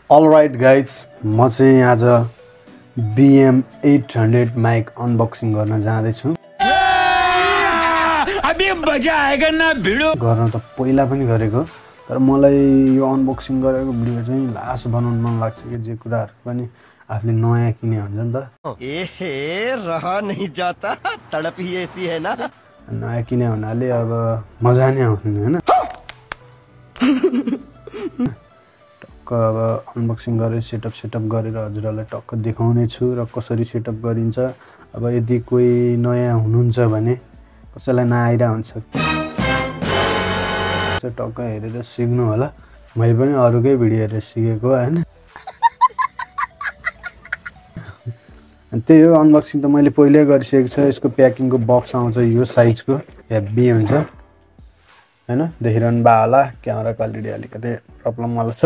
All right guys, म चाहिँ आज BM800 माइक अनबक्सिङ गर्न जाँदैछु। गर्न त पहिला पनि गरेको, तर मलाई यो अनबक्सिङ गरेको भिडियो चाहिँ लास्ट बनाउन मन लाग्छ कि जे कुराहरु पनि आफूले नयाँ किने हुन्छ नि त। एहे रहा नहीं जाता, तड़प ही ऐसी है ना। नयाँ किने हुनाले अब मजा नै आउँछ हैन। टक्क अब अनबक्सिङ गरेर सेटअप गरेर हजुरहरुलाई टक्क देखाउने छु र कसरी सेटअप गरिन्छ। अब यदि कोही नयाँ हुनुहुन्छ भने कसैलाई नआइरा हुन्छ टक्क हेरेर सिक्नु होला। मैले पनि अरूकै भिडियो हेरेर सिकेको हैन। त्यही हो, अनबक्सिङ त मैले पहिल्यै गरिसकेको छ। यसको प्याकिङको बक्स आउँछ यो साइजको, हेभी हुन्छ हैन। देखिरहनु बा होला, क्यामेरा क्वालिटी अलिकति प्रब्लम वाला छ।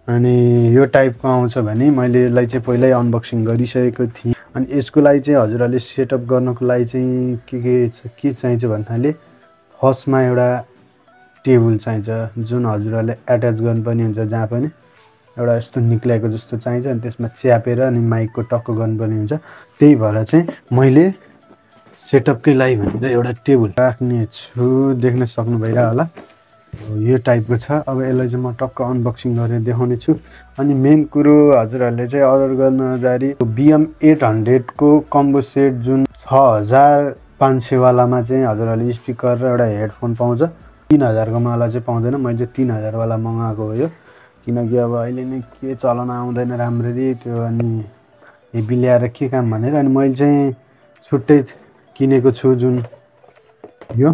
अनि यो टाइपको आउँछ भने मैले यसलाई चाहिँ पहिल्यै अनबक्सिङ गरिसकेको थिएँ। अनि यसको लागि चाहिँ हजुरहरुले सेटअप गर्नको लागि चाहिँ के चाहिन्छ भन्नाले फर्स्टमा एउटा टेबल चाहिन्छ जुन हजुरहरुले अट्याच गर्नुपर्ने हुन्छ जहाँ पनि एउटा यस्तो निक्लेको जस्तो चाहिन्छ। अनि त्यसमा च्यापेर अनि माइकको टक्क गर्नुपर्ने हुन्छ। त्यही भएर चाहिँ मैले सेटअपकै लागि भनेर एउटा टेबल राख्ने छु। देख्न सक्नु भइरा होला, यो टाइपको छ। अब यसलाई चाहिँ म टक्क अनबक्सिङ गरेर देखाउने छु। अनि मेन कुरो हजुरहरुले चाहिँ अर्डर गर्न अगाडि BM800 को कम्बो सेट जुन 6500 वालामा चाहिँ हजुरहरुले स्पिकर र एउटा हेडफोन पाउँछ। 3000 को माला चाहिँ पाउँदैन। मैले चाहिँ 3000 वाला मगाएको हो यो, किनकि अब अहिले नै के चलन आउँदैन राम्ररी त्यो, अनि हेभी ल्याएर के काम भनेर। अनि मैले चाहिँ छुट्टै किनेको छु जुन यो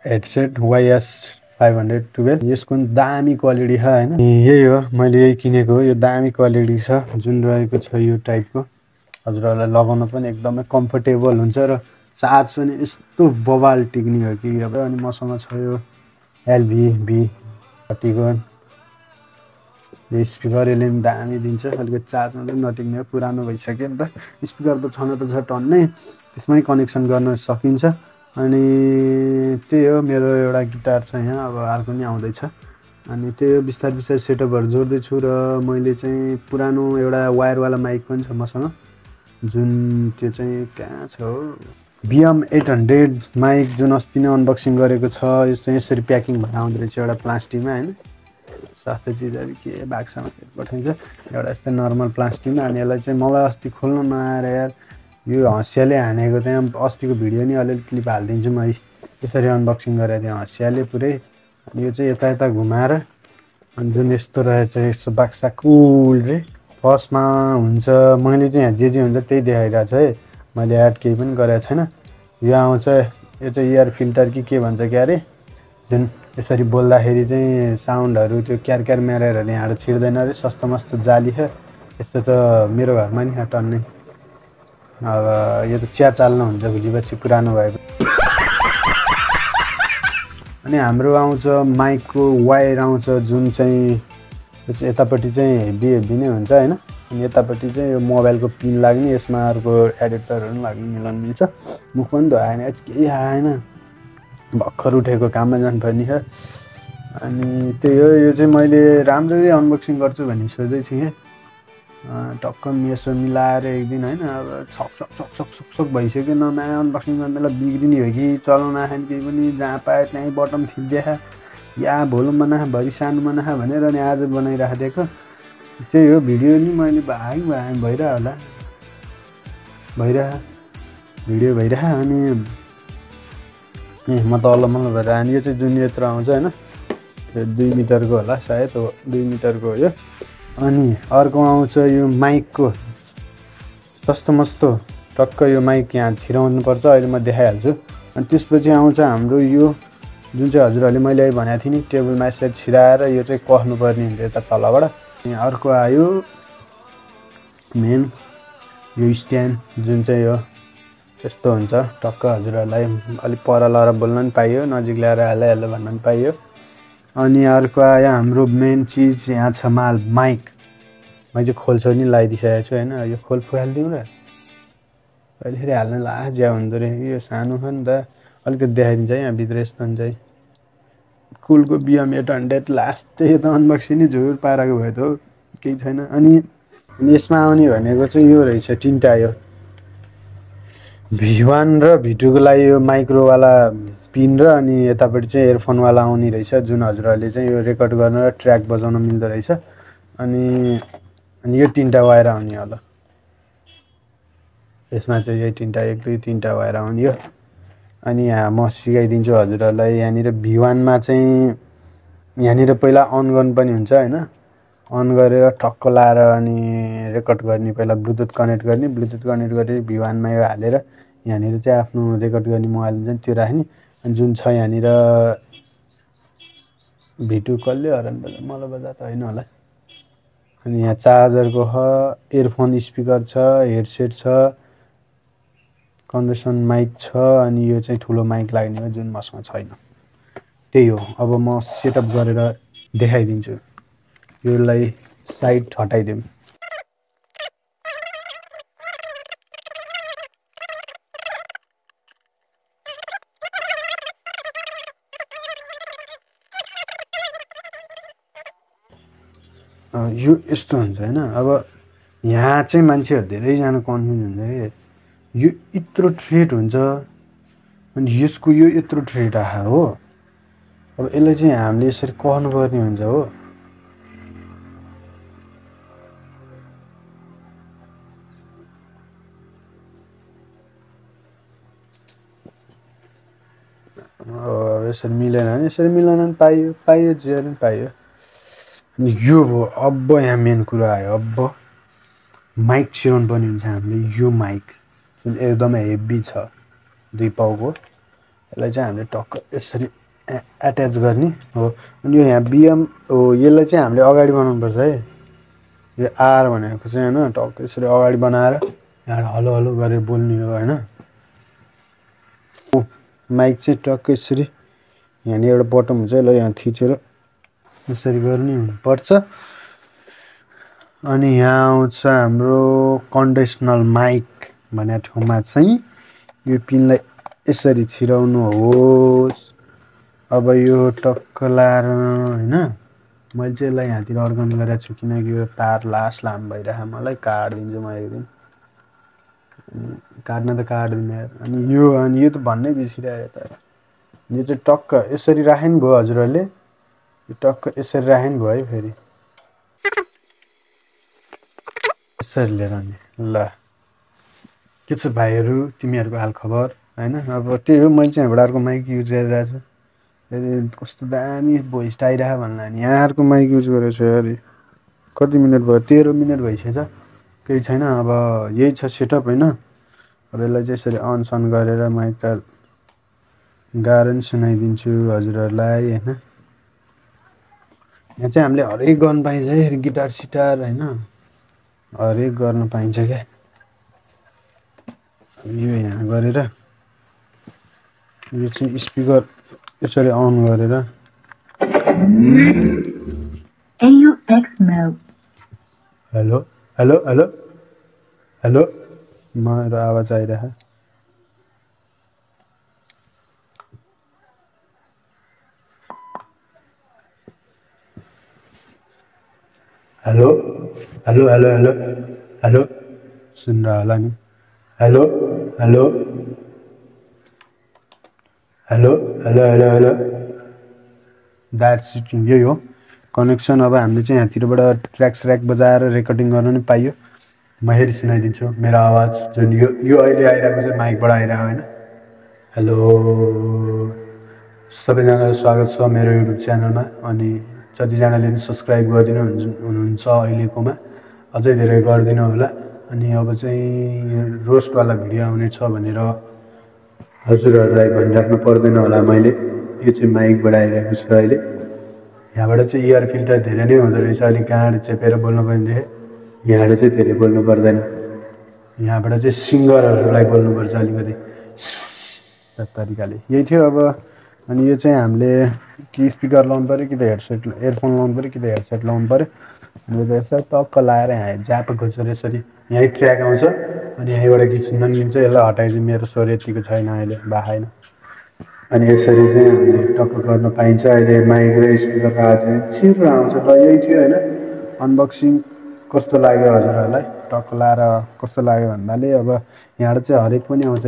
हेडसेट YS512। यसको दामी क्वालिटी छ हैन। यही हो, मैले यही किनेको हो। यो दामी क्वालिटी छ जुन रहेको छ यो टाइपको। हजुरहरुलाई लगाउन पनि एकदमै कम्फर्टेबल हुन्छ र चार्ज पनि यस्तो बवाल टिक्ने हो कि। अब अनि मसँग छ यो LV-V30 को यो स्पिकर। यसले पनि दामी दिन्छ, अलिकति चार्जमा पनि नटिक्ने हो, पुरानो भइसक्यो नि त। स्पिकर त छन त छ टन्नै, त्यसमै कनेक्सन गर्न सकिन्छ। अनि त्यही हो, मेरो एउटा गिटार छ यहाँ, अब अर्को नि आउँदैछ। अनि त्यही हो, बिस्तारै सेटअपहरु जोड्दैछु। र मैले चाहिँ पुरानो एउटा वायरवाला माइक पनि छ मसँग, जुन त्यो चाहिँ कहाँ छ हो, BM800 माइक जुन अस्ति नै अनबक्सिङ गरेको छ। यो चाहिँ यसरी प्याकिङ भएर आउँदो रहेछ एउटा प्लास्टिकमा हैन। सस्तै चिजहरु के बाक्समा पठाइन्छ, एउटा यस्तै नर्मल प्लास्टिकमा। अनि यसलाई चाहिँ मलाई अस्ति खोल्न नआएर यार, यो हँसियाले हानेको। त्यहाँ अस्तिको भिडियो नि अलिअलि क्लिप हालिदिन्छु म यसरी अनबक्सिङ गरेर त्यहाँ हँसियाले पुरै। अनि यो चाहिँ यता घुमाएर, अनि जुन यस्तो रहेछ यसो बाक्सा कुल रे। फर्स्टमा हुन्छ, मैले चाहिँ यहाँ जे हुन्छ त्यही देखाइरहेको छु है, मैले एड केही पनि गरेको छैन। यो आउँछ, यो चाहिँ एयर फिल्टर कि के भन्छ क्यारे, जुन यसरी बोल्दाखेरि चाहिँ साउन्डहरु त्यो क्यार म्यारेर यहाँबाट छिर्दैन रे। सस्तो मस्तो जाली छ यस्तो त मेरो घरमा नि टन्नै। अब यो त चिया चाल्न हुन्छ भोलिपछि पुरानो भएको। अनि हाम्रो आउँछ माइकको वायर आउँछ जुन चाहिँ यतापट्टि चाहिँ हेभी नै हुन्छ हैन। अनि यतापट्टि चाहिँ यो मोबाइलको पिन लाग्ने, यसमा अर्को एडेप्टरहरु पनि लाग्ने मिलाउनु मिल्छ। मुख पनि धोएन, केही आएन, भर्खर उठेको काममा जानुपर्ने हो। अनि त्यही हो, यो चाहिँ मैले राम्ररी अनबक्सिङ गर्छु भन्ने सोच्दै थिएँ। टक्क यसो मिलाएर एक दिन हैन, अब सक्सक भइसक्यो। नयाँ अनबक्सिङ गर्ने बेला बिग्रिने हो कि चलाउन आएन केही पनि, जहाँ पाए त्यहीँ बटन थिच्दिया या भोल्युम बना भरि सानो बना भनेर अनि आज बनाइराखेको। त्यही हो, भिडियो नि मैले भइरह होला, भिडियो भइरह। अनि म त अल्लमल्ल भएर। अनि यो चाहिँ जुन यत्रो आउँछ हैन, यो 2 मिटरको होला सायद, हो 2 मिटरको हो यो। अनि अर्को आउँछ यो माइकको सस्तो मस्तो टक्क यो माइक यहाँ छिराउनु पर्छ, अहिले म देखाइहाल्छु। अनि त्यसपछि आउँछ हाम्रो यो जुन चाहिँ हजुरहरुले मैले भनेको थिएँ नि, टेबलमा यसरी छिराएर यो चाहिँ कस्नु पर्ने हुन्छ यता तलबाट। अनि अर्को आयो मेन यो स्ट्यान्ड, जुन चाहिँ यो यस्तो हुन्छ। टक्क हजुरहरुलाई अलि पर लर बोल्न पनि पाइयो, नजिक ल्याएर हाल्यो भन्न पनि पाइयो। अनि अर्को आयो हाम्रो मेन चीज, यहाँ छ माइक। मैले चाहिँ खोल्छो नि लगाइदिइसकेको छु हैन। यो खोल फुहाल्दिउँ र अहिले फेरि हाल्न ला ज्या हुँदो रहेछ, यो सानो छ नि त। अलिकति देखाइदिन्छ है यहाँभित्र यस्तो हुन्छ है कुलको BM800 लास्ट त्यही त अनबक्सिङ नै झुर पाराको भयो त हो केही छैन अनि यसमा आउने भनेको चाहिँ यो रहेछ तिनवटा यो V1 र V2 को लागि यो माइक्रोवाला पिन र अनि यतापट्टि चाहिँ एयरफोनवाला आउने रहेछ जुन हजुरहरूले चाहिँ यो रेकर्ड गर्न र ट्र्याक बजाउन मिल्दो रहेछ अनि यो तिनवटा वायर आउने होला यसमा चाहिँ यही तिनवटा 1 2 3टा वायर आउने हो अनि यहाँ म सिकाइदिन्छु हजुरहरूलाई यहाँनिर V1 मा चाहिँ यहाँनिर पहिला अन गर्नु पनि हुन्छ हैन अन गरेर टक्क लाएर अनि रेकर्ड गर्ने पहिला ब्लुटुथ कनेक्ट गर्ने ब्लुटुथ कनेक्ट गरेर V1 मा यो हालेर यहाँनिर चाहिँ आफ्नो रेकर्ड गर्ने मोबाइल चाहिँ त्यो राख्ने अनि जुन छ यहाँनिर V2 कसले हरान बजा मलाई बजा त हैन होला अनि यहाँ चार्जरको एयरफोन स्पिकर छ हेडसेट छ कन्भर्सन माइक छ अनि यो चाहिँ ठुलो माइक लाग्ने हो जुन मसँग छैन त्यही हो अब म सेटअप गरेर देखाइदिन्छु यसलाई साइड हटाइदिउँ यो यस्तो हुन्छ हैन अब यहाँ चाहिँ मान्छेहरु धेरैजना कन्फ्युज हुन्छ के यो यत्रो थ्रेड हुन्छ अनि यसको यो यत्रो थ्रेड आहा हो अब यसलाई चाहिँ हामीले यसरी कहनुपर्ने हुन्छ हो यसरी मिलेन भने यसरी मिलेन भने पाइयो जे पनि पाइयो अनि यो हो अब यहाँ मेन कुरा आयो अब माइक चिराउनु पर्ने हुन्छ हामीले यो माइक जुन एकदमै हेभी छ 2 पाउको यसलाई चाहिँ हामीले टक्क यसरी एट्याच गर्ने हो अनि यो यहाँ BM हो यसलाई चाहिँ हामीले अगाडि बनाउनु पर्छ है यो आर भनेको चाहिँ हैन टक्क यसरी अगाडि बनाएर यहाँ हलो हलो गरेर बोल्ने हो हैन माइक चाहिँ टक्क यसरी यहाँ नि एउटा बटम हुन्छ यसलाई यहाँ थिचेर यसरी गर्ने हुनुपर्छ अनि यहाँ आउँछ हाम्रो कन्डिसनल माइक भन्ने ठाउँमा चाहिँ यो पिनलाई यसरी छिराउनु होस् अब यो टक्क लाएर हैन मैले चाहिँ यसलाई यहाँतिर अर्गन गरेको छु किनकि यो तार लामो भइराख्यो मलाई काट्दिन्छु म एक दिन काट्न त काट्दिनँ अनि यो त भन्नै बिर्सिरहेको त यो चाहिँ टक्क यसरी राख्नु भयो हजुरहरूले यो टक्क यसरी राख्नु भयो है फेरि यसरी लिएर आउने ल के छ भाइहरु तिमीहरुको हाल खबर हैन अब त्यही हो मैले चाहिँ यहाँबाट अर्को माइक युज गरिरहेको छु कस्तो दामी भोइस आइरहेको भन्ला नि यहाँहरुको माइक युज गरेको छु यार कति मिनेट भयो 13 मिनेट भइसकेछ केही छैन अब यही छ सेटअप हैन अब यसलाई चाहिँ यसरी अन सन गरेर माइक त गाएर नि सुनाइदिन्छु हजुरहरुलाई हैन यहाँ चाहिँ हामीले हरेक गर्न पाइन्छ है गिटार सिटार हैन हरेक गर्न पाइन्छ के यो यहाँ गरेर यो चाहिँ स्पिकर यसरी अन गरेर AUX mode hello hello hello hello मेरो आवाज आइरहेको hello hello hello hello hello सुन रहा होला नि hello hello hello hello hello hello that's it यही हो कनेक्सन अब हामीले चाहिँ यहाँतिरबाट ट्र्याक बजाएर रेकर्डिङ गर्न नि पाइयो म हेरि सुनाइदिन्छु मेरो आवाज जुन यो अहिले आइरहेको चाहिँ माइकबाट आइरहेको हैन हेलो सबैजनालाई स्वागत छ मेरो युट्युब च्यानलमा अनि जतिजनाले पनि सब्स्क्राइब गरिदिनु हुनुहुन्छ अहिलेकोमा अझै धेरै गरिदिनु होला अनि अब चाहिँ रोस्टवाला भिडियो आउने छ भनेर हजुरहरूलाई भनिराख्नु पर्दैन होला मैले यो चाहिँ माइकबाट आइरहेको छ अहिले यहाँबाट चाहिँ इयर फिल्टर धेरै नै हुँदो रहेछ अलिक गाड चेपेर बोल्नु पर्ने यहाँबाट चाहिँ धेरै बोल्नु पर्दैन यहाँबाट चाहिँ सिङ्गरहरूलाई बोल्नुपर्छ अलिकति तरिकाले यही थियो अब अनि यो चाहिँ हामीले कि स्पिकर लाउनु पर्यो कि त हेडसेट एयरफोन लाउनु पर्यो कि त हेडसेट लाउनु पर्यो अनि यो यसरी टक्क लाएर यहाँ ज्याप खोजेर यसरी यहीँ ट्र्याक आउँछ अनि यहीँबाट गीत सुन्न मिल्छ यसलाई हटाइदिउँ मेरो स्वर यतिको छैन अहिले बाहाइन अनि यसरी चाहिँ हामीले टक्क गर्न पाइन्छ। अहिले माइक र स्पिकरको आवाज छिर्रो आउँछ। ल यही थियो होइन अनबक्सिङ। कस्तो लाग्यो हजुरहरूलाई? टक्क लाएर कस्तो लाग्यो भन्नाले अब यहाँबाट चाहिँ हरेक पनि आउँछ।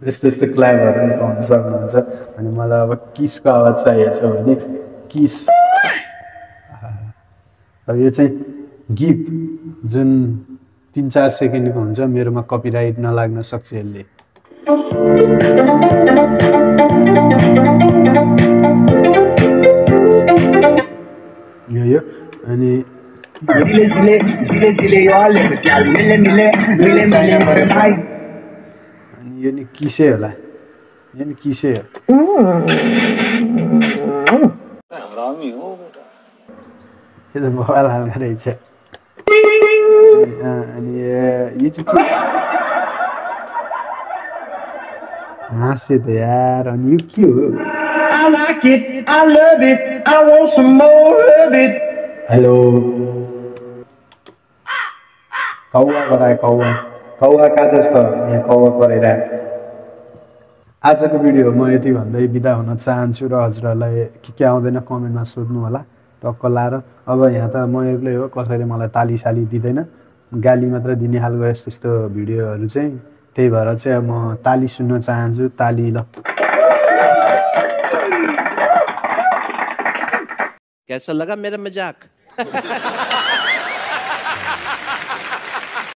यस्तो यस्तो क्ल्याबहरू पनि पाउन सक्नुहुन्छ। अनि मलाई अब किसको आवाज चाहिएको छ भने किस। अब यो चाहिँ गीत जुन 3-4 सेकेन्डको हुन्छ, मेरोमा कपिराइट नलाग्न सक्छ यसले। यो अनि यो नि किसै होला, यो नि किसै हो। यो त बवाल हाल्ने रहेछ। अनि यो चाहिँ हाँस्यो त यार। अनि यो के हो? हेलो कौवा कराए, कौवा कौवा कहाँ छ? यहाँ कौवा कराइरहेको। आजको भिडियो म यति भन्दै बिदा हुन चाहन्छु र हजुरहरूलाई के आउँदैन कमेन्टमा सोध्नु होला टक्क लाएर। अब यहाँ त म एक्लै हो, कसैले मलाई ताली साली दिँदैन, गाली मात्र दिने खालको यस्तो यस्तो भिडियोहरू चाहिँ। त्यही भएर चाहिँ अब म ताली सुन्न चाहन्छु। ताली ल। कैसा लगा मेरा मजाक?